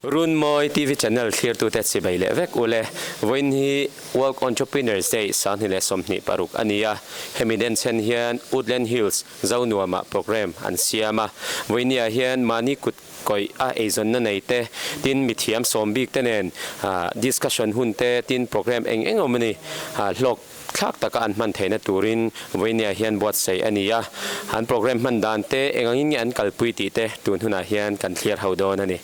Runmawi TV channel thlirtute chibai leh vek ule. Vawiin hi World Entrepreneurs Day 2026 a ni a, hemi denchhen hian Woodland Hills Zonuamah programme an siam a. Vawiinniah hian mahni kut kawih a eizawnna nei te, tin mithiam sawm bik te nen discussion hun te, tin programme eng eng awm a ni hlawk thlak taka an hman theihna turin vawiinniah hian buatsaih a ni a. An programme hman dan te eng angin nge an kalpui tih te tun hunah hian kan thlir ho dawn a ni.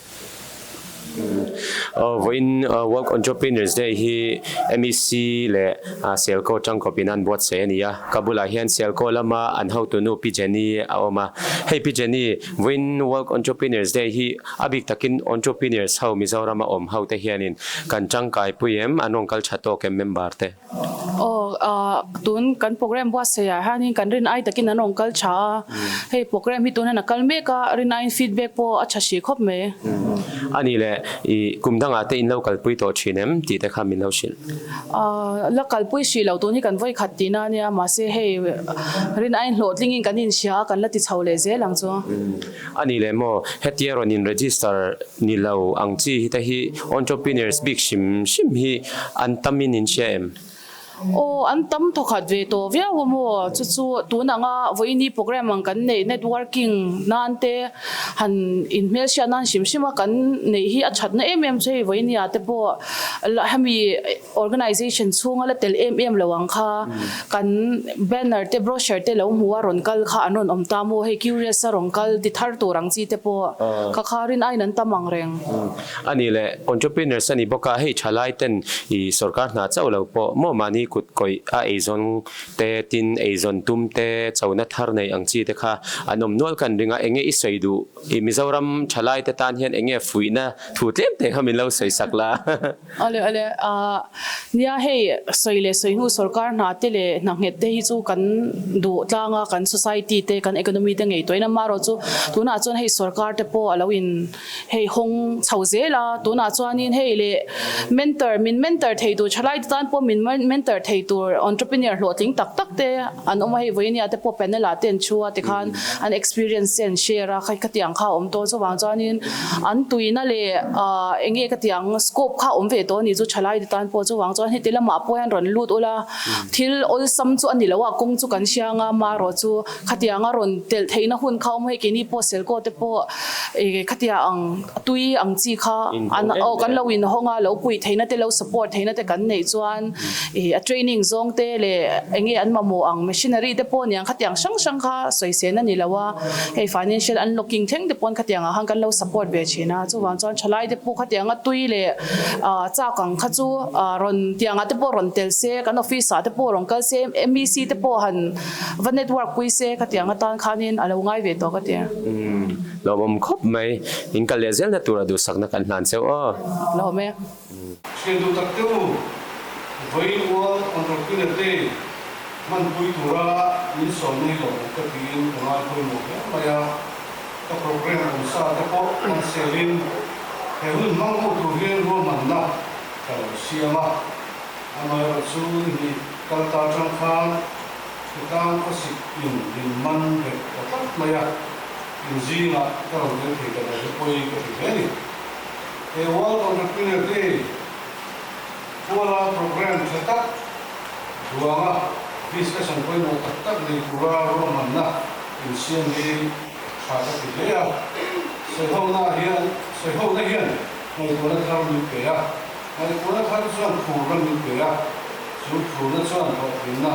Vawiin World Entrepreneurs Day hi MEC leh Selco tangkawpin an buatsaih a ni a. Ka bulah hian Selco lama an hotunu Pi Jenny a awm a. Hei Pi Jenny, vawiin World Entrepreneurs Day hi a bik takin entrepreneurs ho Mizorama awm ho te hianin kan tangkaipui em? An rawn kal tha tawk em member te? Aw, tun kan program buatsaih ah hianin kan rin ai takin an rawn kal tha a, hei program hi tunah a kal mek a, rin aiin feedback pawh a tha hrih khawp mai. A nih leh, i kum dangah te in lo kalpui tawh thin em tih te kha min lo hrilh. La kalpui hrih lo tun hi kan vawi khat tihna a nia, mahse hei rin aiin hlawhtlingin kan inhria a, kan la ti chho leh zel ang chu. A nih leh maw, hetia rawn in register ni lo ang chi hi te hi entrepreneurs bik hrim hrim hi an tam in in hria em? Aw, an tam thawkhat ve tawh viau a maw? Chu chu tun anga vawiini program ang kan neih networking nan te han inhmelhriat nan hrim hrim a kan neih hi a thatna em em chu hei vawiini ah te pawh hemi Organization chhunga la tel em em lo ang kha kan banner te brochure te lo hmu a rawn kal kha an rawn awm ta maw hei curious a rawn kal ti thar tur ang chi te pawh kha kha rin aiin an tam ang reng. A nih leh entrepreneurs a ni bawk a, hei thalai ten i sorkar hna chauh lo pawh maw mahni kut kawih a eizawn te tin eizawn tum te chona thar nei ang chi te kha an awm nual kan ring a, enge i sawi duh i Mizoram thalai te tan hian enge fuihna thu tlem te kha min lo sawi sak la. Ale ale ah nia hei sawi leh sawi hnu sorkar hna te leh hna nghet te hi chu kan duh tlang a kan society te kan economy te ngei tawhin amaherawh chu tunah chuan hei sorkar te pawh a lo in hei hawng chho zel a tunah chuanin hei leh mentor min mentor thei tur thalai te tan pawh min mentor thei tur entrepreneur hlawhtling tak tak te an awm a hei vawinia te pawh panel ah te an thu a tikhan an experience te an share a khatiang kha a awm tawh chuvang chuanin An tuina leh eng nge ka tih ang scope kha awm ve tawh a ni chu thalai te tan pawh chuvang chuan heti lamah pawh hian rawn lut ula thil awlsam chu a ni lo a kawng chu kan hriang a marawh chu khatiang a rawn telh theihna hun kha awm hei keini pawh selkaw te pawh ih khatia ang tui ang chi kha an aw kan lo inhawng a lo puih theihna te lo support theihna te kan neih chuan ih a training zawng te leh eng nge an mamawh ang machinery te pawh aniang khatiang hrang hrang kha sawisel a ni lo a. Hei financial unlocking thleng te pawn khatiang ah khan kan lo support ve thin a, chuvang chuan thalai te pawh khatiang a tui leh chak ang kha chu rawn tiang ah te pawh rawn tel se, kan office ah te pawh rawn kal se, MEC te pawh han va network pui se khatiang atan khanin a lo ngai ve tawh ka ti. Umm lawmawm khawp mai, in kal leh zelna tura duhsakna kan hlan cheu aw. Lawm e. Thian duh tak te u, vawiin World Entrepreneur Day hmanpui tura min sawm nei lo ka tiin ka ngai pawimawh hle mai a, ka programme awm sa te pawh cancel in he hun hmang ho tur hian ruahmanna ka lo siam a, amaherawhchu ni kal ta tang khan hritlang khawsik in min man bet ta tlat mai a, in zingah ka rawn tel thei ta lo hi pawi ka ti hle a ni. He World Entrepreneur Day puala programme tha tak duanga discussion pawimawh tak tak nei tura ruahmanna insiam hi tha ka ti hle a. Sawihona hian sawihona hian ngaihtuahna thar min pe a, ngaihtuahna thar chuan phurna min pe a, chu phurna chuan hlawhtlinna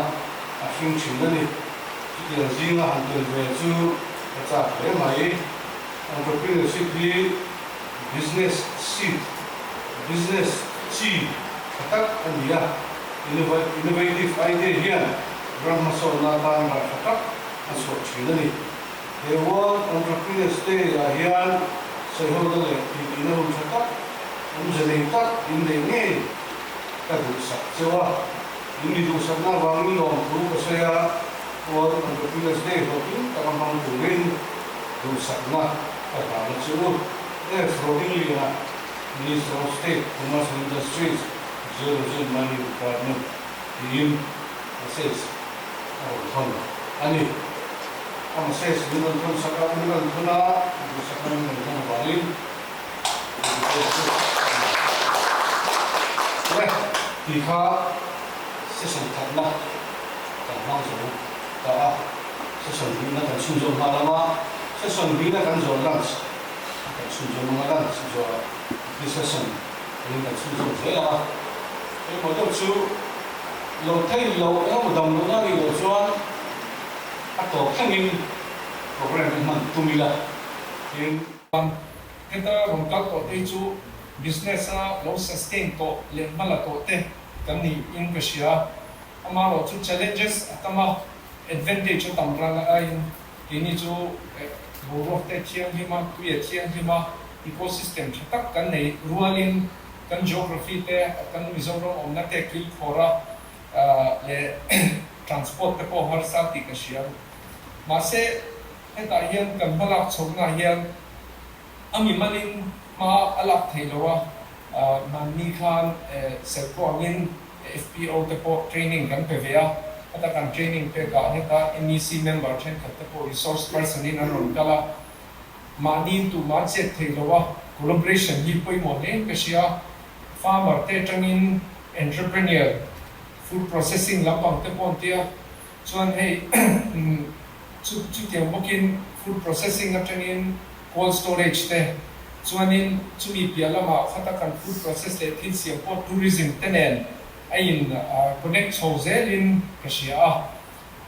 a hring thin a ni. Chutiang zinga han tel ve chu ka chak hle mai. Entrepreneurship hi Business seed, Business chi tha tak a ni a, innovative idea hian ram hmasawnna atan rah tha tak a chhuah thin a ni. He World Entrepreneurs Day ah hian sawihona leh titihna hun tha tak, awmze nei tak in neih ngei ka duhsak cheu a, in mi duhsakna avangin lawmthu ka sawi a, World Entrepreneurs Day hlawhtling taka hmang turin duhsakna Ka hlauhna chu F. Rohingya, Minister of State, Commerce and Industries, Geology and Mining Department tiin message a rawn thawn a ni. A message min rawn thawn sak a, min rawn thawn a, duhsakna min rawn thawn avangin. Le, tih kha session khatna kan hmang zo ta a, session hnihna kan chhunzawm nghal ang a, session hnihna kan zawh lunch a kan chhunzawm ang a, lunch zawhah discussion angin kan chhunzawm zel ang a, engemaw deuh chu lo thei lo engemaw dam lohna a nih loh chuan a tawp thlengin program hi hman tum ila, tin. Heta rawn kal tawh te hi chu business a lo sustain tawh leh hma la tawh te kan ni in ka hria. Amaherawh chu challenges a tam a, advantage a tam ral aiin keini chu boruak te a thianghlim a, tui a thianghlim a, ecosystem tha tak kan nei rualin kan geography te, kan Mizoram awmna te kilkhawr a leh transport te pawh harsa tih ka hria. Mahse, Hetah hian kan hmalak chhohnaah hian a mimalin hma a lak theih loh a, mahni khan Serkaw angin FPO te pawh training kan pe ve a, heta kan training pekah heta MEC member thenkhat te pawh resource person in an rawn kal a, mahni tumah chet theih loh a, collaboration hi pawimawh hle in ka hria, farmer te atangin entrepreneur, food processing lampang te pawh an tia, chuan hei Chu chutiang bawkin food processing atangin cold storage te, chuanin chumi piah lamah khata kan food process leh thil siam pawh tourism te nen a in connect chho zelin ka hria a.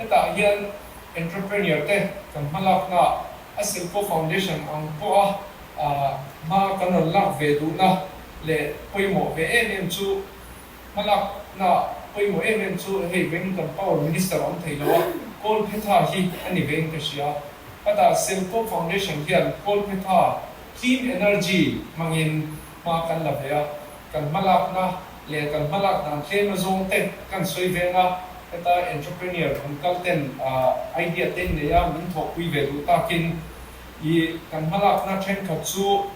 Hetah hian entrepreneur te kan hmalakna a Silco Foundation ang pawha hma kan rawn lak ve duhna leh pawimawh ve em em chu Hmalakna pawimawh em em chu hei veng kan power minister awm thei lo a, Kawlphetha hi a ni veng ka hria. Heta Selco Foundation hian Kawlphetha clean energy hmangin hma kan la ve a, kan hmalakna leh kan hmalak dan tlem a zawng te kan sawi veng a, heta entrepreneur an kal ten idea te nei a min thawhpui ve duh takin i kan hmalakna thenkhat chu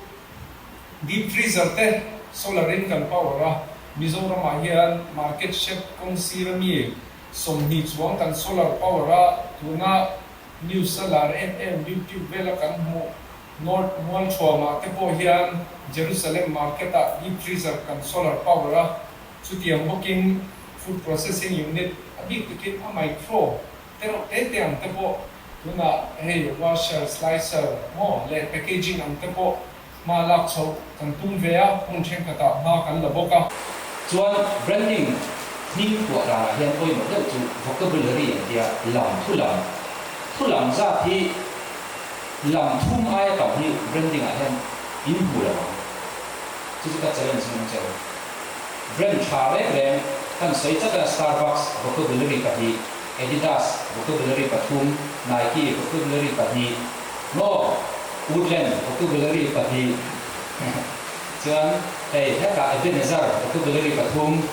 Deep freezer te solar in kan power a, Mizoram ah hian market shape kawng sir ami 20 chuang kan solar power a, tuna news a lar em em YouTube vela kan hmuh North Mualthuam ah te pawh hian Jerusalem market ah deep freezer kan solar power a, chutiang bawkin food processing unit a bik takin a micro te reuh te te ang te pawh tunah hei washer, slicer maw leh packaging ang te pawh Hma lak chhoh kan tum ve a, hmun thenkhatah hma kan la bawk a. Chuan branding hming phuah danah hian pawimawh deuh chu vocabulary an tia, lam thu lam. Thu lam zat hi lam thum aia tam hi branding ah hian in hmu lo ang. Chu chu ka challenge ngam che u. Brand tha reng reng kan sawi chat a, Starbucks vocabulary pahnih, Adidas vocabulary pathum, Nike vocabulary pahnih, Maw? Woodland vocabulary pahnih chuan hei hetah Ebenezer vocabulary pathum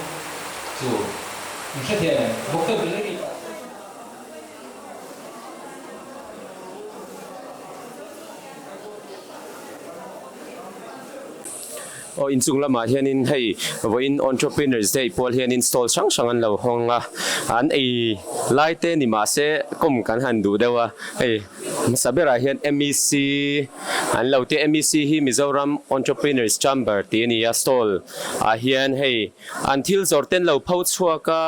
chu in hre thei em? Vocabulary Aw inchung lamah hianin hei vawiin Entrepreneurs Day pawl hianin stall hrang hrang an lo hawng a, an ei lai te ni mahse kawm kan han duh deuh a, hei hmasa berah hian MEC an lo tia MEC hi Mizoram Entrepreneurs Chamber tih a ni a, stall ah hian hei an thil zawrh te an lo pho chhuak a,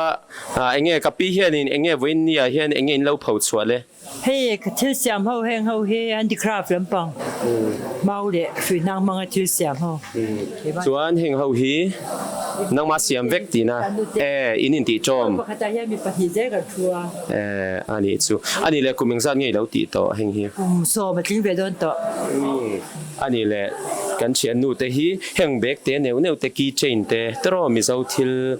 enge ka pi hianin enge vawiin ni ah hian enge in lo pho chhuah le? Hei ka thil siam ho heng ho hi handicraft lampang mau leh hruihnang hmanga thil siam ho. Chuan heng ho hi nangmah siam vek tihna e in intih tawm. Pakhatah hian mi pahnih zel kan thu a. E a nih chu. A nih leh kum engzat nge i lo tih tawh heng hi? Kum 10 a tling ve dawn tawh. A nih leh kan thiannu te hi heng bag te neuh neuh te key chain te teraw Mizo thil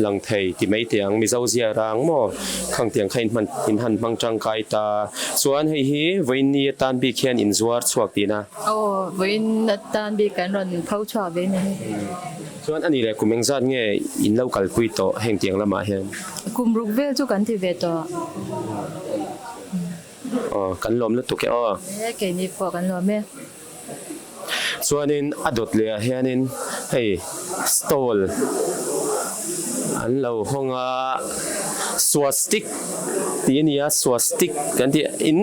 lang thei ti mai teh ang Mizo zia rang maw khang tiang kha in hman in han hmang tangkai ta chuan hei hi vawiin ni atan bik hian in zuar chhuak tihna. Aw vawiin atan bik kan rawn pho chhuak ve ni. Chuan a nih leh kum engzat nge in lo kalpui tawh heng tiang lamah hian? Kum ruk vel chu kan ti ve tawh. Aw, kan lawm lutuk e aw. E, keini pawh kan lawm e. Chuanin a dawt leh ah hianin hei stall an lo hawng a, swastik tih a ni a swastik kan tih in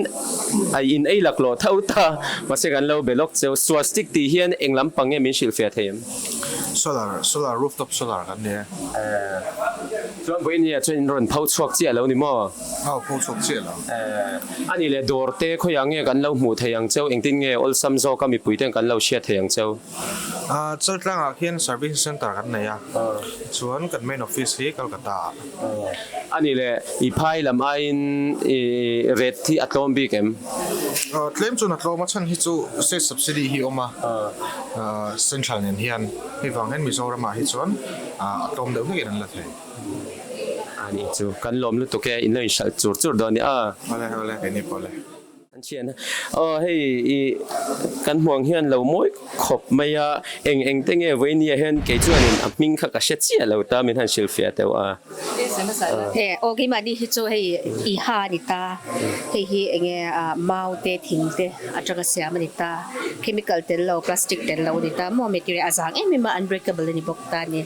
a in ei laklawh tho ta mahse kan lo be lawk cheu swastik tih hian eng lampang nge min hrilhfiah thei em? Solar solar rooftop solar kan ni e. Chuan vawiin hian chuan in rawn pho chhuak chiah lo ni maw? Aw pho chhuak chiah lo. A nih leh dawr te khawiah nge kan lo hmuh thei ang cheu engtin nge awlsam zawka mipui ten kan lo hriat thei ang cheu? Chaltlangah khian Service Centre kan nei a, chuan kan main office hi Kolkata ah. A nih leh i phai lam aiin i rate hi a tlawm bik em? Tlem chuan a tlawm a, chhan hi chu state subsidy hi a awm a, central nen hian hei vang hian Mizoramah hi chuan a tlawm deuh hlekin an la thei. A nih chu kan lawm lutuk e, in lo inhralh chur chur dawn nia. Awle awle keini pawh le. An thian a, aw hei i kan hmuang hian lo mawi khawp mai a, eng eng te nge vawinia hian kei chuanin a hming kha ka hre chiah lo ta min han hrilhfiah teuh a. He aw keimahni hi chu hei i ha a ni ta, hei hi enge mau te thing te atanga siam a ni ta, chemical tel lo plastic tel lo a ni ta maw material a zang em em a unbreakable a ni bawk ta a ni.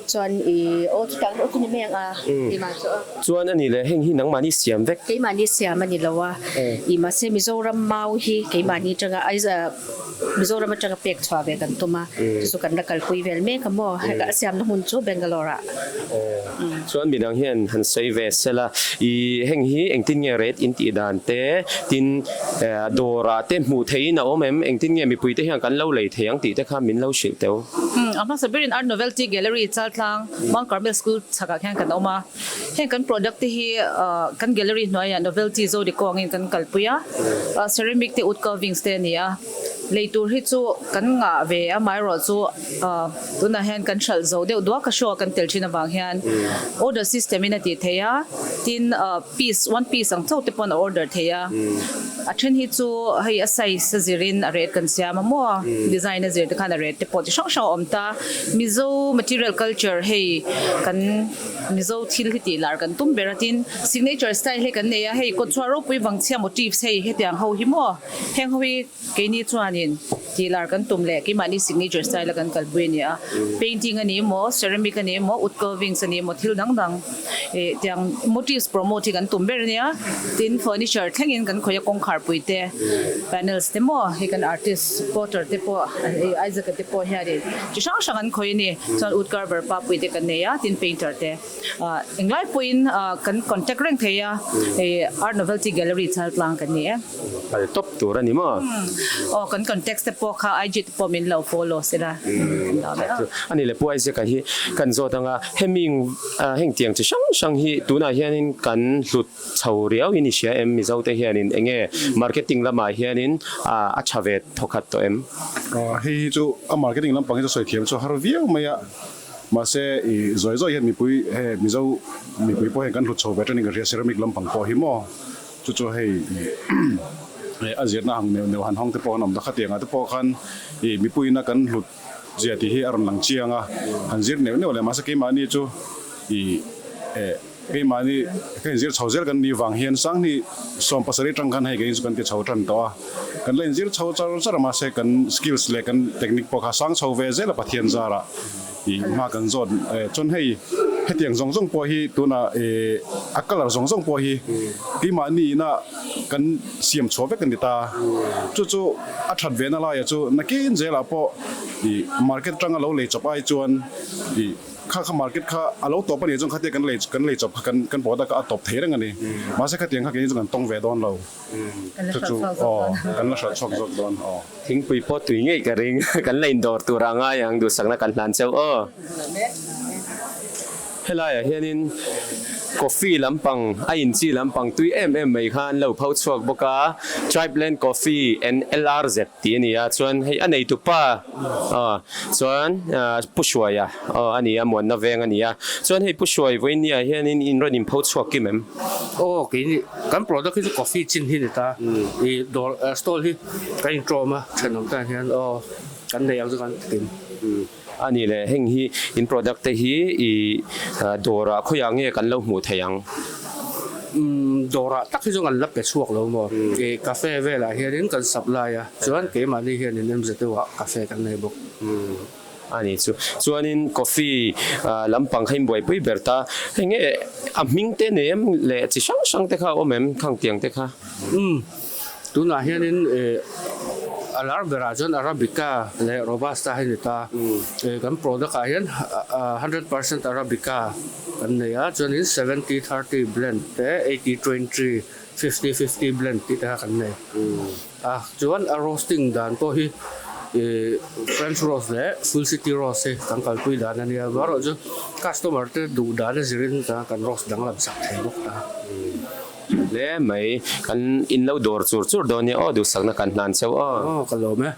Chuan i aw chutah erawh chu ni mai ang a keimah chu a. Chuan a ni le heng hi nangmahni siam vek. Keimahni siam a ni lo a. I mahse Mizoram mau hi keimahni atanga Aizawl Mizoram atanga pek chhuah ve kan tum a, chu chu kan la kalpui vel mek a maw? Heta a siamna hmun chu Bangalore ah. Chuan midang hian han sawi ve sela, i heng hi engtin nge rate in tih dan te, tin dawrah te hmuh theihin a awm em? Engtin nge mipuite hian kan lo lei thei ang tih te kha min lo hrilh teuh. A hmasa berin Art Novelty Gallery Chaltlang Mount Carmel School chhakah khian kan awm a. Heng kan product te hi kan gallery hnuaiah novelty Zodico angin kan kalpui a, ceramic te wood carvings te a ni a, lei tur hi chu kan ngah ve a, amaherawh chu tunah hian kan hralh zo deuh duak a show a kan tel thin avang hian order system in a tih theih a, tin piece one piece ang chauh te pawn a order theih a, a then hi chu hei a size a zirin a rate kan siam a maw, design a zir te khan a rate te pawh chi hrang hrang a awm ta, Mizo material culture hei kan. Mizo thil hi tih lar kan tum ber a, tin signature style hi kan nei a, hei kawtchhuah ropui vangchhia motifs hei hetiang ho hi maw heng ho hi keini chuanin tih lar kan tum leh keimahni signature style a kan kalpui a ni a, painting a ni emaw ceramic a ni emaw wood carvings a ni emaw thil dang dang ih tiang motifs promote hi kan tum ber a nia, tin furniture thlengin kan khawih a kawngkhar pui te panels te maw hei kan artist potter te pawh Isaac a te pawh hianin Chi hrang hrang an khawih a ni. Chuan wood carver pa pui te kan nei a, tin painter te. Englai pawhin kan contact reng thei a, hei Art Novelty Gallery Chaltlang kan ni e. Pal tawp tur a ni maw? Aw, kan contacts te pawh kha IG te pawh min lo follow sela kan dah mai a. A ni le Pu Isaac-a hi kan zawt ang a, hemi heng tiang chi hrang hrang hi tunah hianin kan hlut chho riau in i hria em? Mizo te hianin eng nge marketing lamah hianin a tha ve thawkhat tawh em? Hei hi chu a marketing lampang hi chu sawi thiam chu har viau mai a, mahse i zawi zawi hian mipui he Mizo mipui pawh hian kan hlut chho ve tawnin ka hria ceramic lampang pawh hi maw chu chu hei i a zirna ang neuh neuh han hawng te pawh an awm ta khatiangah te pawh khan i mipuiin a kan hlut zia tih hi a rawn lang chiang a, han zir neuh neuh leh mahse keimahni chu i eh. Keimahni ka inzir chho zel kan nih vang hian Sanghni 70 tang khan hei kei chu kan ti chho tan tawh a, kan la inzir chho char char a mahse kan skills leh kan technique pawh kha sang chho ve zel a Pathian zarah ih hma kan zawt chuan hei hetiang zawng zawng pawh hi tunah ih a colour zawng zawng pawh hi keimahni ina kan siam chhuah vek a ni ta, chu chu a that ve na laiah chu nakin zelah pawh ih market atanga lo lei chawp ai chuan ih. Kha kha market kha a lo tawp a nih chuan khatia kan lei kan lei chawp kha kan kan product kha a tawp thei reng a ni. Mahse khatiang kha keini chu kan tawng ve dawn lo. Chu chu aw kan la hralh chhuak zawk dawn aw. Thingpui pawh tui ngei ka ring kan la indawr tur a ngai ang duhsakna kan hlan cheu aw. Helaiah hianin coffee lampang a inchi lampang tui em em mai kha an lo pho chhuak bawk a, Tribeland Coffee and LRZ. Tih a ni a, chuan hei a neitu pa aw chuan Pu Hruaia aw a ni a, Muanna veng a ni a, chuan hei Pu Hruai vawinia hianin in rawn inpho chhuak kim em? Aw keini kan product hi chu coffee chin hi a ni ta, i dawr stall hi kan intawm a, thenawm tan hian aw kan nei ang chu kan ti kim. A ni le, heng hi in product te hi i dawrah khawiah nge kan lo hmuh theih ang? Umm dawrah tak hi chu kan la pe chhuak lo maw? I cafe velah hianin kan supply a, chuan keimahni hianin MZU ah cafe kan nei bawk. A ni chu. Chuanin coffee lampang kha in buaipui ber ta. Hei nge a hming te nei em leh chi hrang hrang te kha a awm em khang tiang te kha? Umm tunah hianin a lar berah chuan Arabica leh Robusta hi a ni ta. Kan product ah hian 100% Arabica kan nei a, chuanin 70-30 blend te, 80-20, 50-50 blend tih te kha kan nei. A chuan a roasting dan pawh hi ih French roast leh full city roast hi kan kalpui dan a nia amaherawh chu customer te duh dan a zirin kan roast danglam sak thei bawk ta. Hle mai kan in lo dawr chur chur dawn nia aw duhsakna kan hlan cheu aw. Aw ka lawm e.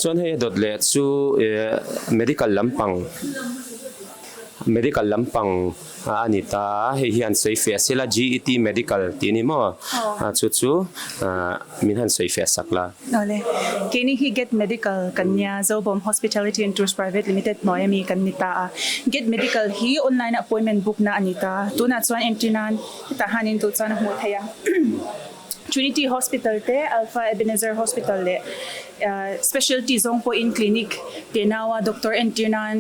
Chuan hei a dawt leh chu ih medical lampang medical lampang a ni ta hei hian sawi fiah sela GET medical tih a ni maw chu chu min han sawi fiah sak la. Awle keini hi Get Medical kan nia Zobawm Hospitality and Tours Private Limited hnuai ami kan ni ta a Get Medical hi online appointment book na a ni ta tunah chuan entry nan hetah hianin duh chuan a hmuh theih a. Trinity Hospital te, Alpha Ebenezer Hospital leh specialty zawng pawhin clinic te naua doctor entir nan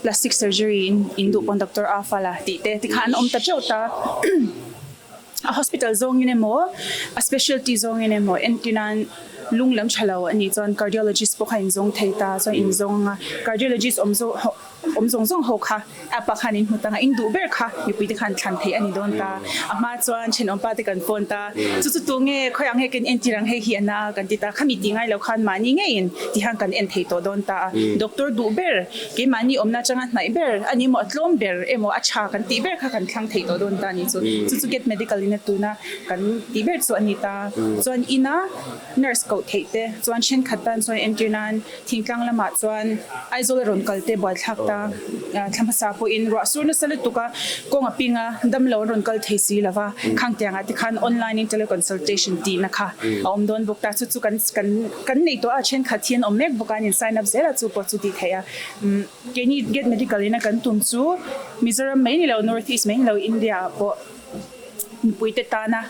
plastic surgery in in duh pawn doctor a fal a tih te tikhan an awm ta teuh ta. A hospital zawngin emaw a specialty zawngin emaw entir nan lung lam tha lo a nih chuan cardiologist pawh kha in zawng thei ta chuan in zawng a cardiologist awm zawh Awm zawng zawng ho kha app ah khan in hmu tang a, in duh ber kha mipui te khan thlan theih a ni dawn ta. A hma chuan thenawmpa te kan phone ta, chu chu tu nge khawi ang nge kan entir ang hei hi a na a kan ti ta, khami tih ngai lo khan mahni ngeiin ti khan kan en thei tawh dawn ta a. Doctor duh ber, keimahni awmna atanga hnaih ber a ni maw a tlawm ber emaw a tha kan tih ber kha kan thlang thei tawh dawn ta a ni chu. Chu chu get medical in a tuna kan tih ber chu a ni ta. Chuan ina nurse koh theih te chuan thenkhat tan chuan entir nan Thingtlang lamah chuan Aizawl a rawn kal te buaithlak ta thla hmasa pawhin ruah sur nasa lutuk a, kawng a ping a, damlo an rawn kal thei si lo va, khang tiangah te khan online in teleconsultation tihna kha a awm dawn bawk ta, chu chu kan kan kan nei tawh a, thenkhat hi an awm mek bawk a, an in sign up zel a, chu pawh chu tih theih a. Keini Get Medical in a kan tum chu Mizoram mai ni lo, North East mai ni lo, India ah pawh. Mipuite tana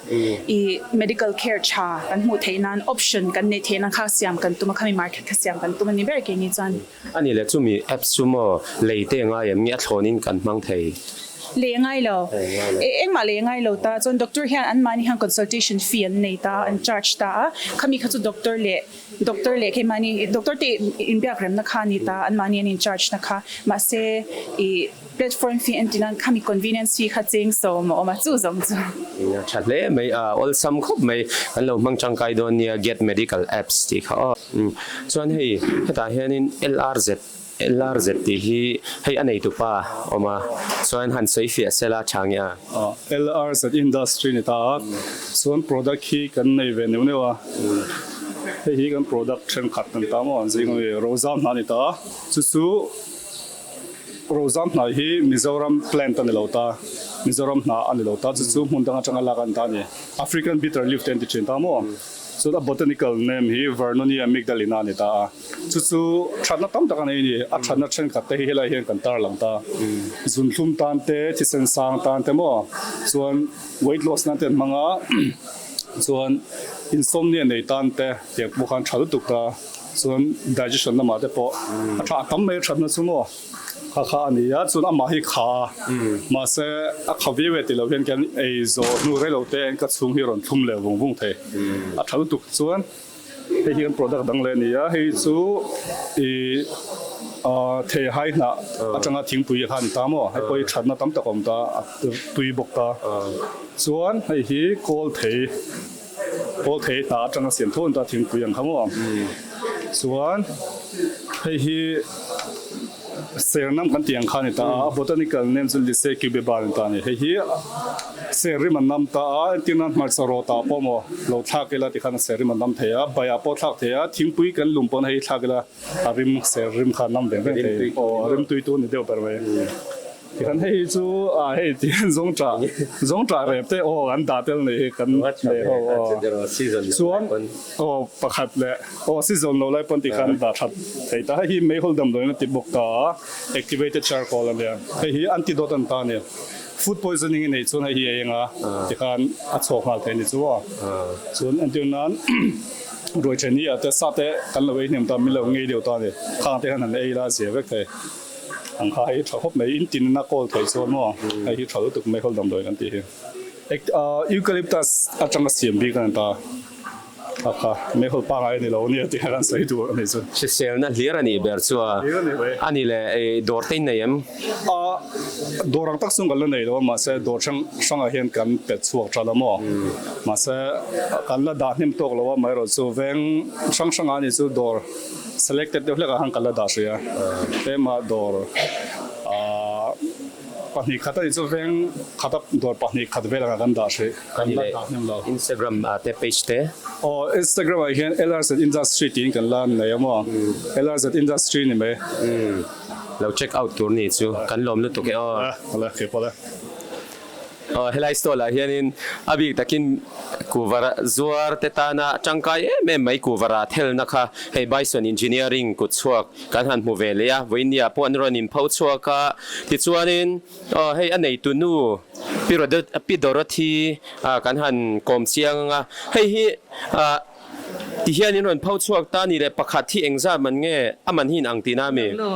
i medical care tha kan hmuh theih nan option kan neih theih nan kha siam kan tum a, khami market kha siam kan tum a ni ber keini chuan. A nih leh chumi apps chu maw lei te ngai em nge a thlawnin kan hmang thei? Lei ngai lo. Engmah lei ngai lo ta chuan doctor hian anmahni hian consultation fee an nei ta a, an charge ta a, khami kha chu doctor leh doctor leh keimahni doctor te inbiak remna kha a ni ta, anmahni an in charge na kha mahse i Platform fee en tinan khami convenience fee kha cheng sawm a awm a, chu zawng chu. A tha hle mai a, awlsam khawp mai kan lo hmang tangkai dawn nia Get Medical Apps tih kha aw. Chuan hei hetah hianin LRZ LRZ tih hi hei a neitupa awm a, chuan han sawi fiah sela tha nge a. LRZ industry ni ta a, chuan product hi kan nei ve neuh neuh a, hei hi kan product thenkhat kan ta maw an zing ami Rozam hna ni ta a, chu chu. Rozam hnai hi Mizoram plant a ni lo ta, Mizoram hna a ni lo ta, chu chu hmun dang atanga lak a ni ta a ni. African bitter leaf te an ti thin ta maw? Chuan a botanical name hi Vernonia amygdalina a ni ta a, chu chu thatna tam tak a nei a ni. A thatna thenkhat te hi helai hian kan tarlang ta. Zunthlum tan te, thisen sang tan te maw? Chuan weight loss nan te an hmang a, chuan insomnia nei tan te tiang pawh khan tha lutuk ta. Chuan digestion lamah te pawh a tha tam mai a thatna chu maw kha kha a ni a, chuan amah hi kha a, mahse a kha viau e tih loh hian kan ei zawh hnu rei lo te ka chhung hi a rawn thlum leh vung vung thei a tha lutuk. Chuan hei hi kan product dang leh a ni a, hei chu ih thei hai hnah atanga thingpui kha a ni ta maw, hei pawh hi thatna tam tak a awm ta a tui bawk ta, chuan hei hi kawl thei. Pawl thei hna atanga siam tho an ta thingpui ang kha maw? Chuan hei hi Sernam kan tih ang kha a ni ta a, botanical name chu Lise cubeba a ni ta a ni. Hei hi ser rim an nam ta a, entir nan hmarcha rawt ah pawh maw lo thlak ila tikhan a ser rim an nam thei a, bai ah pawh thlak thei a, thingpui kan lum pawn hei hi thlak ila a rim ser rim kha an nam veng veng thei. Aw rimtui tu a ni deuh ber mai. Tikhan hei hi chu ah hei tihian zawngṭah zawngṭah rep te aw an dah tel nei hi kan nei ho aw chuan aw pakhat leh aw season lo lai pawn tikhan dah that thei ta hei hi meihawl damdawiin a ti bawk ta a activated charcoal a nia hei hi antidote an ta a ni. Food poisoning i neih chuan hei hi a eng a, tikhan a chhuak nghal thei a ni chu a. Chuan entir nan ruai then hi a te sa te kan lo ei hnem ta min lo ngei deuh ta a ni. Khang te khan han ei ila a zia vek thei. Ang kha hei tha khawp mai, in tin a kawl thei chuan maw hei hi tha lutuk mai hawl damdawi kan tih hi. Eucalyptus atanga siam bik a ni ta. A kha, meihawl pangai a ni lo ania tih kha kan sawi tur a ni chu. Hriselna hlir a nih ber chu a. Hlir a ni mai. A ni le, ei dawr te in nei em? A, dawr ang tak chung kan la nei lo a, mahse dawr hrang hrangah hian kan pet chhuak ṭal a maw? Mahse kan la dah hnem tawk lo a, amaherawh chu veng hrang hrangah a ni chu dawr selected deuh hlekah khan kan la dah hrih a, tlema dawr ah pahnih khat a ni chu veng khata dawr pahnih khat vel angah kan dah hrih. Kan la dah hnem lo. Instagram ah te page te. Aw Instagram ah hian LRZ Industry tiin kan la nei a maw? LRZ Industry ni mai. Lo check out tur ni chu kan lawm lutuk e aw. Awle kei pawh le. Aw helai stall ah hianin a bik takin kuvar zuar te tana tangkai em em mai kuvar ah thelna kha hei Bison Engineering kut chhuak kan han hmu ve leh a, vawinia pawh an rawn inpho chhuak a, tichuanin Aw hei a neitu nu Pi Pi Dorothy kan han kawm chiang ang a, hei hi ti hian in rawn pho chhuak ta ni le pakhat hi engzat man nge a man hi in ang tihna a mi? Lo,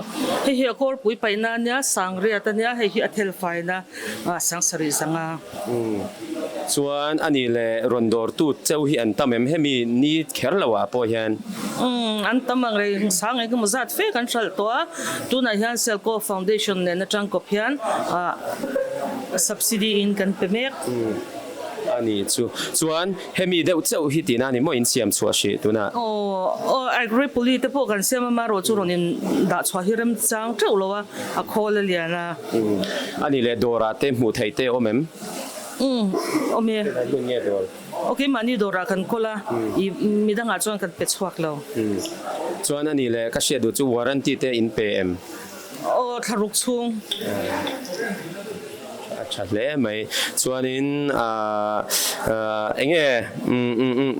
hei hi a kawrpui paihna a nia, sangriat a nia, hei hi a thel faina sangsarih zanga. Chuan a nih leh rawn dawrtu cheu hi an tam em? Hemi ni kher lo ah pawh hian. Umm an tam ang rei sang eng emaw zat fe kan hralh tawh a, tunah hian Selco Foundation nen atang kawp hian ah subsidy in kan pe mek. Umm a ni chu. Chuan hemi deuh chauh hi tihna a ni maw in siam chhuah hrih tunah? Aw aw Agripoli te pawh kan siam a, marawh chu rawn in dah chhuah hi remchang teuh lo a, a khawl a lian a. Umm a ni leh dawrah te hmuh theih te awm em? Umm awm e. Helai hmun nge dawr? Ok mahni dawrah kan kawl a, i midangah chuan kan pe chhuak lo. Umm chuan a ni leh ka hriat duh chu warranty te in pe em? Aw thlaruk chhung. A tha hle mai. Chuanin ah enge umm umm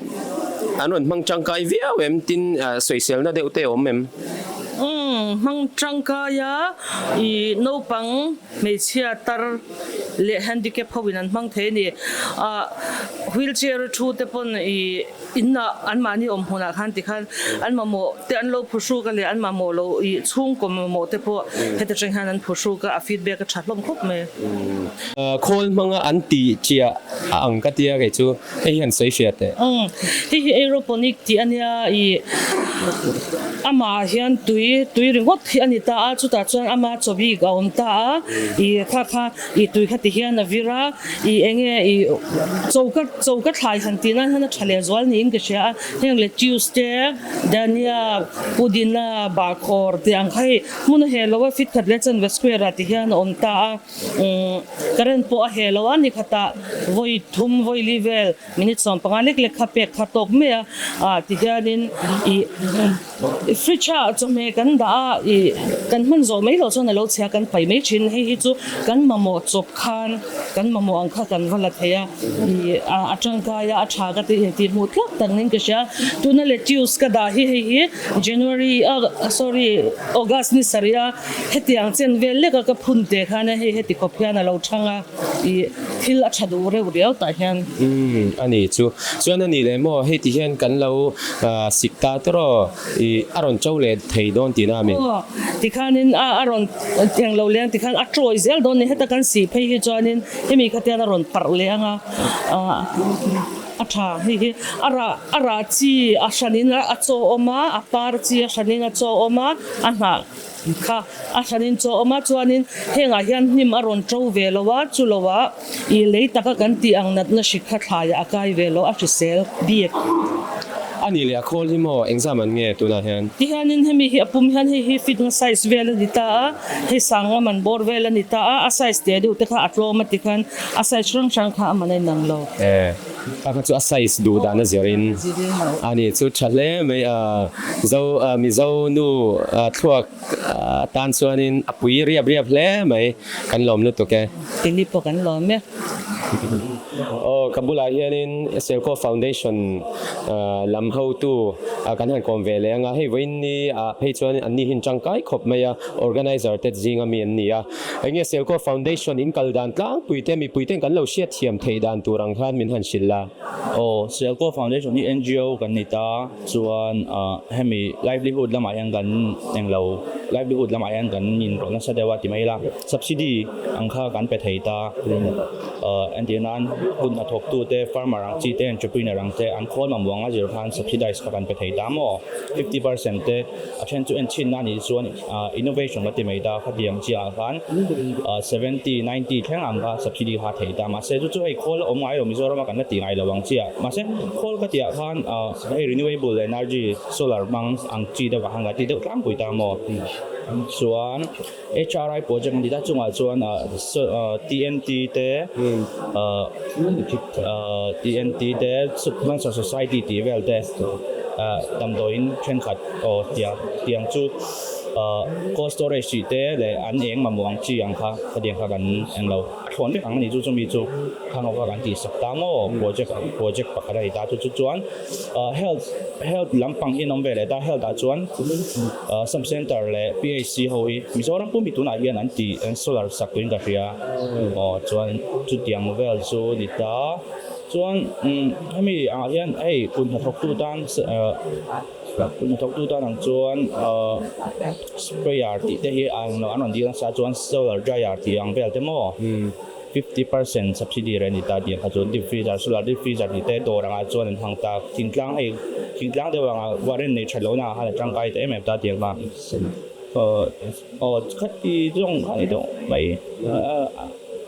an rawn hmang tangkai viau em? Tin sawiselna deuh te a awm em? Umm hmang tangkai a, i naupang hmeichhia tar leh handicap ho in an hmang thei a ni. Ah wheelchair a thu te pawn i inah an mahni awm hmunah khan tikhan an mamawh te an lo phuhruk a leh an mamawh lo i chhungkaw mamawh te pawh heti tang hian an phuhruk a, a feedback a tha hlawm khawp mai. Khawl hmanga an tih chiah a ang ka tia kei chu hei hi han sawi hriat teh. Hei hi aeroponic tih a nia i amah hian tui tui ringawt hi a ni ta a chutah chuan ama chaw bik a awm ta a i kha kha i tui kha ti hian a vir a i enge i choka choka thlai han tih nan hian a tha leh zual niin ka hria a heng lettuce te dania pudina bahkhawr tih ang kha hei hmun a heh lo a fit khat leh chanve square ah ti hian a awm ta a umm current pawh a heh lo a ni khatah vawi thum vawi li vel minute 15 lek lek kha pek kha tawk mai a ah ti hianin ih Fridge ah chawhmeh kan dah a, ih kan hman zawh mai loh chuan a lo chhia kan paih mai thin. Hei hi chu kan mamawh chawp khan kan mamawh ang kha kan va la thei a, ih a tangkai a, a tha ka tih intih hmuh tlak tak niin ka hria. Tuna lettuce ka dah hi hei hi January ah sorry August ni sarih a hetiang chen vel lek a ka phun teh khan hei heti khawp hian a lo thang a, ih thil a tha duh reuh riau tah hian. Umm a ni chu. Chuan a nih leh maw hei ti hian kan lo Sik ta tawh i a rawn cho leh thei dawn tihna a mi? Aw, tikhanin a a rawn eng lo leng tikhan a tawi zel dawn ni. Heta kan sih phei hi chuanin hemi khatian a rawn parh leh ang a, a tha hei hi a rah a rah chi a hranin a chaw awm a, a par chi a hranin a chaw awm a, a hnah kha a hranin chaw awm a chuanin hengah hian hnim a rawn to ve lo a, chu loah Ih lei taka kan tih ang natna hrik kha thlaiah a kai ve lo, a hrisel bik. A nih leh a khawl hi maw engzam an nge tunah hian? Ti hianin hemi hi a pum hian hei hi fitna size vel a ni ta a, hei sangam an bawr vel a ni ta a, a size teh deuh te kha a tlawm a ti khan a size hrang hrang kha a man a inang lo. E, kha kha chu a size duh dan a zirin a ni chu tha hle mai a, Zo Mizo nu thluak Tan chuanin a pui riap riap hle mai, kan lawm lutuk e. Tili pawh kan lawm e. Aw Ka bulah hianin Selco Foundation lam hotu kan han kawm ve leh ang a, hei vawiin ni ah phei chuan anni hi an tangkai khawp mai a, organizer te zinga mi an ni a. Enge Selco Foundation in kal dan tlangpui te mipui ten kan lo hriat thiam theih dan tur ang khan min han hrilh la. Aw, Selco Foundation hi NGO kan ni ta chuan hemi livelihood lamah hian kan englo livelihood lamah hian kan inrawlh nasa deuh a ti mai ila subsidy ang kha kan pe thei ta. Entir nan hun hnathawktu te, farmer ang chi te, entrepreneur ang te an khawl mamawh anga zir khan subsidize kha kan pe thei ta maw? 50% te a then chu en chhin na nih chuan innovation ka ti mai ta khatiang chiah ah khan 70, 90 thleng ang kha subsidy kha thei ta mahse chu chu hei khawl a awm ngai lo Mizoram a kan la ti ngai lo ang chiah mahse khawl ka tih ah khan hei renewable energy solar hmang ang chi deuh ah khan ka ti deuh tlangpui ta maw? Chuan. HRI project an ti ta chungah chuan TNT te TNT te Cancer Society tih vel te damdawiin thenkhat aw tiang tiang chu cold storage tih te leh an eng mamawh ang chi ang kha khatiang kha kan englo a thlawn vek ang a ni chu chumi chu khang ho kha kan tihsak ta maw project project pakhat a ni ta chu chu chuan Health health lampang hi an awm ve leh ta health ah chuan sub center leh PHC ho hi Mizoram pum hi tunah hian an ti an solar sak tuin ka hria aw chuan chutiang vel chu ni ta chuan hemi ah hian hei kut hnathawktu tan kut hnathawktu tan ang chuan sprayer tih te hi an rawn dil nasa chuan solar dryer tih ang vel te maw. 50% subsidy reng a ni ta tih ang kha chu deep freezer solar deep freezer tih te dawr angah chuan an hmang ta thingtlang hei thingtlang deuh angah warrant nei that lohna ah khan a tangkai ta em em ta tih ang kha aw khati zawng kha ni deuh mai.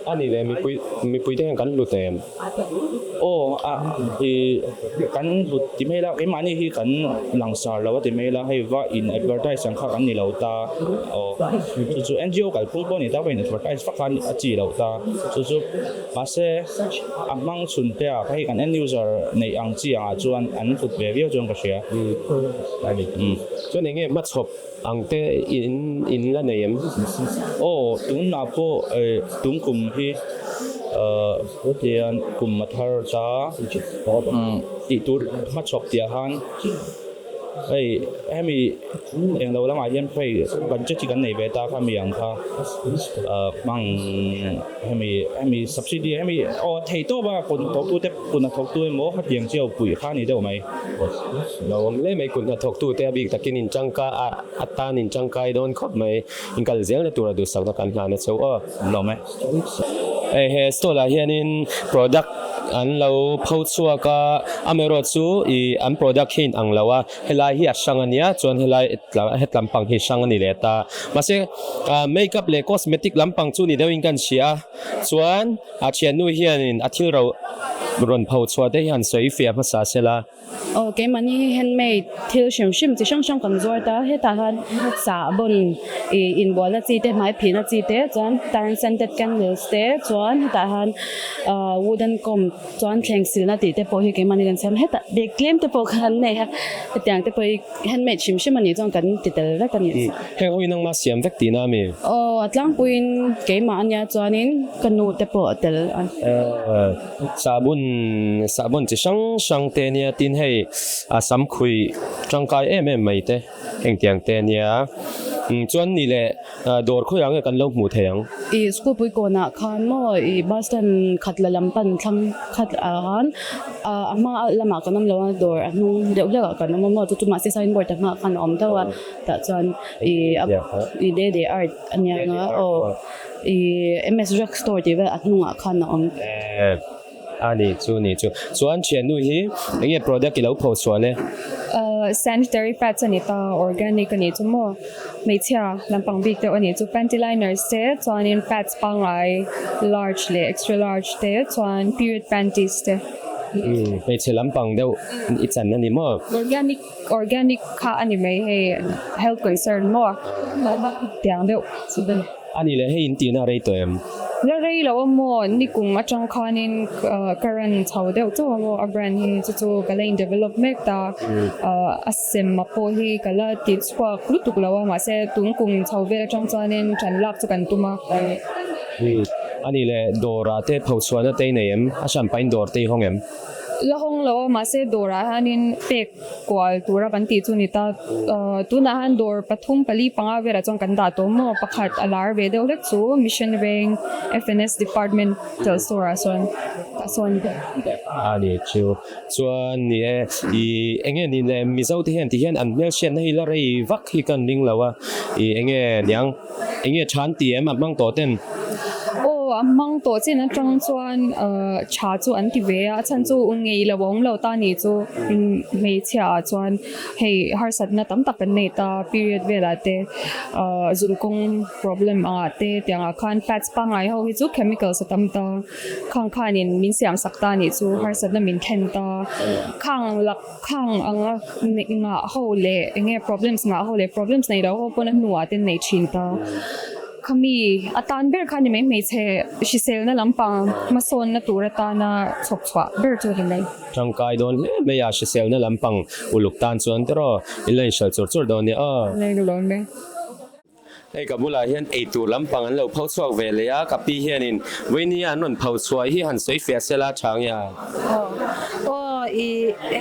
A ni le mipui mipui te hian kan hlut em? Aw a i kan hlut ti mai la keimahni hi kan langsar lo a ti mai la hei va in advertise ang kha kan ni lo ta aw chu chu NGO kalphung pawh a ni ta va in advertise vak khan a chi loh ta chu chu mahse a hmang chhun te ah hei kan end user neih ang chi angah chuan an hlut ve viau chuan ka hria. Chuan enge hmachhawp ang te in in la nei em? Aw tunah pawh tum kum hi hetiang kum a thar ta tih tur hmachhawp tih ah khan Hei hemi englo lamah hian hei budget hi kan nei ve ta kha mi ang kha hmang hemi hemi subsidy hemi aw thei tawp a kut hnathawktu te kut hnathawktu emaw khatiang chiau puih kha a ni deuh mai. Lo awm hle mai kut hnathawktu te a bik takin in tangka a atan in tangkai dawn khawp mai in kal zelna tura duhsakna kan hlan a chho aw. Lo awm e. Hei he stall ah hianin product an lo pho chhuak a amaherawh chu ih an product hi a inang lo a helai hi a hrang a nia chuan helai hetlam pang hi hrang a ni leh ta mahse ah makeup leh cosmetic lampang chu ni deuhin ka hria a chuan a thiannu hianin a thil ro rawn pho chhuah te hi han sawi fiah hmasa sela. Aw keimahni hi handmade thil hrim hrim chi hrang hrang kan zuar ta hetah khan sahbawn ih inbualna chi te hmai phihna chi te chuan tan scented candles te chuan hetah hian ah wooden comb chuan thleng silna tih te pawh hi keimahni kan siam hetah bag tlem te pawh khan an nei a hetiang te pawh hi handmade hrim hrim a nih chuan kan ti tel vek a ni. Heng ho hi nangmah siam vek tihna a mi? Aw a tlangpuiin keimah ania chuanin ka nu te pawh a tel a. Sahbun sahbun chi hrang hrang te ania tin hei a sam khuih tangkai em em mai te engtiang te ania chuan ni leh dawr khawiah nge kan lo hmuh thei ang. Ih school pui kawnah khan maw ih bus stand khat la lam pan thlang khat ah khan a hma lamah kan awm lo a dawr a hnung deuh hlek ah kan awm a maw chu chu mahse signboard a hmaah khan a awm tho a tah chuan ih ih day day art ania nga aw. Ih MS Drug Store tih vel a hnungah khan a awm. Eh a ni chu ni chu. Chuan thiannu hi eng nge product i lo pho chhuah le? Uh sanitary pads a ni ta, organic a ni chu maw? Hmeichhia lampang bik deuh a ni chu. Panty liners te chuanin pads pangngai large leh extra large te chuan period panties te. Umm hmeichhe lampang deuh i chan a ni maw? Organic organic kha a ni mai hei health concern maw? Tiang deuh chu. A ni leh hei in tihna a rei tawh em? La rei lo a maw? Nikum atang khanin ka run chho deuh chauh a maw? A brand hi chu chu ka la in develop mek ta. A sem a pawh hi ka la ti chhuak lutuk lo a mahse tun kum chho vel atang chuanin tan lak chu kan tum a. Ani leh dawrah te phochhuahna te i nei em? A hran pahin dawr te i hawng em? La hawng lo a, mahse dawrah hianin pek kual tura kan tih chu ni ta. Tunah hian dawr pathum pali panga velah chuan kan dah tawh maw? Pakhat a lar ve deuh hlek chu Mission Veng FNS Departmental Store ah sawn tah sawn a ni. A ni chu. Chuan ni e, i enge ni le Mizo te hian ti hian an hmelhriatna hi la rei vak hi kan ring lo a, i enge niang enge tha an ti em a hmang tawh ten? Aw a hmang tawh chin atang chuan tha chu an ti ve a, a chhan chu ngei lo a awm lo ta ni chu hmeichhia ah chuan hei harsatna tam tak kan nei ta period velah te zunkawng problem angah te tiangah khan pads pangngai ho hi chu chemicals a tam ta. Khang khanin min siam sak ta nih chu harsatna min thlen ta. Khang lak khang anga ngah ho leh eng nge problems ngah ho leh problems nei lo ho pawn a hnuah te nei thin ta. Khami a tan ber kha ni mai hmeichhe hriselna lampang hmasawnna tur atana chhawp chhuah ber chu a ni mai. Tangkai dawn hle mai a hriselna lampang uluk tan chuan tiraw i la inhralh chur chur dawn nia aw. Lawm e. Hei ka bulah hian eitur lampang an lo pho chhuak ve leh a, ka pi hianin Vawini-a an rawn pho chhuah hi han sawi fiah sela tha nge a? Aw i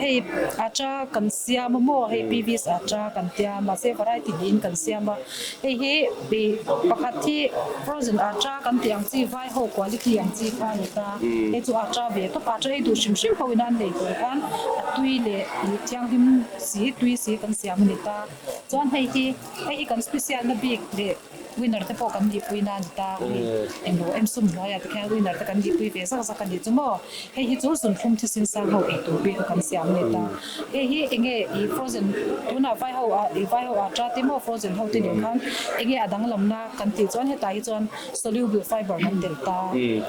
hei acha kan siam a maw hei PVs acha kan tia mahse variety niin kan siam a, hei hi i pakhat hi frozen acha kan tih ang chi vai ho quality ang chi kha a ni ta, hei chu acha ve tawp acha ei duh hrim hrim ho ina an lei tur khan a tui leh i thianghlim si tui si kan siam a ni ta, chuan hei hi. Hei hi kan special na bik leh winner te pawh kan nihpui na a ni ta. Hei englo em sum hnuaiah te khian winner te kan nihpui ve zak zak a nih chu maw. Hei hi chu zunthlum thisin sang ho ei tur bik a kan siam a ni ta. Hei hi enge i frozen tunah vai ho ah i vai ho ah ta te maw frozen ho te nen khan enge a danglamna kan tih chuan hetah hi chuan soluble fiber kan tel ta.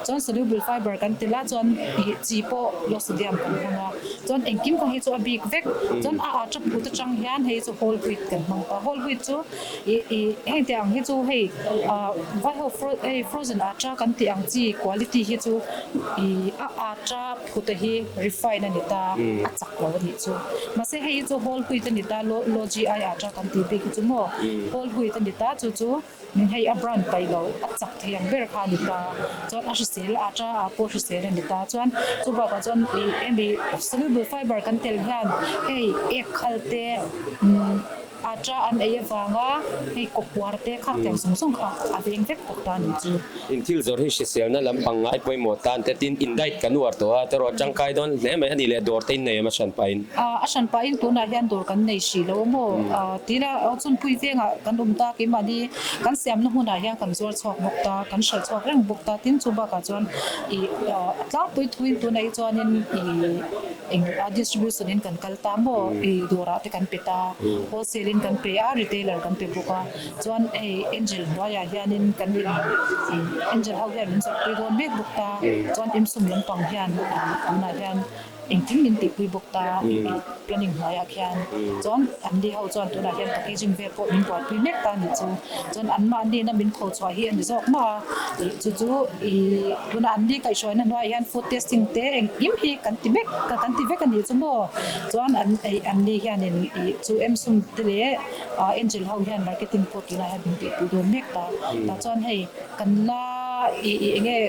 Chuan soluble fiber kan tel a chuan ih chi pawh low sodium kan hmang a. Chuan engkim kha hi chu a bik vek. Chuan a aṭa phut aṭang hian hei chu whole wheat kan hmang ta. Whole wheat chu ih ih heng tih ang hi chu hei ah vai ho fro hei frozen aṭa kan tih ang chi quality hi chu ih a aṭa phut a hi refine a ni ta a chak lo a nih chu. Mahse hei hi chu whole wheat a ni ta low low GI aṭa kan tih bik hi chu maw whole wheat a ni ta chu chu Hei a brand paih lo a chak thei ang ber kha a ni ta. Chuan a hrisel a aṭa ah pawh hrisel a ni ta. Chuan chu bakah chuan ih hemi soluble fiber kan tel hian hei ek khal te umm aṭa an ei avanga hei kawpuar te kha tiang zawng zawng kha a veng vek bawk ta a ni chu. In thil zawrh hi hriselna lampang ngai pawimawh tan te tin in diet kan uar tawh a, tawrh tangkai dawn hle mai a ni leh dawr te in nei em a hran pahin. A hran pahin tunah hian dawr kan nei hrih lo a maw? Tila chhunpui vengah kan awm ta keimahni kan siamna hmunah hian kan zuar chhuak bawk ta, kan hralh chhuak reng bawk ta. Tin chu bakah chuan ih a tlangpui thuin tunah hi chuanin ih eng a distribution in kan kal ta maw? Ih dawrah te kan pe ta, wholesale in kan pe a, retailer kan pe bawk a. Chuan hei Angel hnuaiah hianin kan in ih Angel ho hian min zawrhpui dawn mek bawk ta. Chuan Imsum lampang hian ih tunah hian Engtin min tihpui bawk ta planning hnuaiah khian chuan an ni ho chuan tunah hian packaging vel pawh min buaipui mek ta a nih chu. Chuan anmahni na min kho chhuah hi a ni zawk mah a, ih chu chu ih tunah an ni kaihhruaina hnuaiah hian food testing te engkim hi kan ti mek kan ti vek a nih chu maw. Chuan an eih an ni hianin ih chu Emsum te leh Angel ho hian marketing pawh tunah hian min tihpui dawn mek ta. Tah chuan hei kan la ih ih eng nge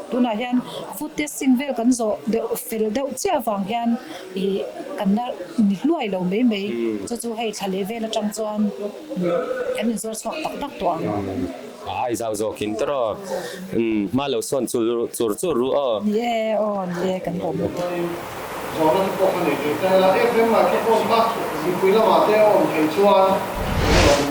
Tunah hian food testing vel kan zawh deuh fel deuh chiah avang hian ih kan la ni hluai lo mai mai. Chu chu hei thla leh vel atang chuan kan inzawr chhuak tak tak tawh ang. Ai zau zawkin tawrh hma lo sawn chur chur chur ru aw. Ni e aw ni e kan awm. Zawhna te pawh ka nei thei ta ila, FM market pawh kha mipui lamah te a awm theih chuan kan lawm.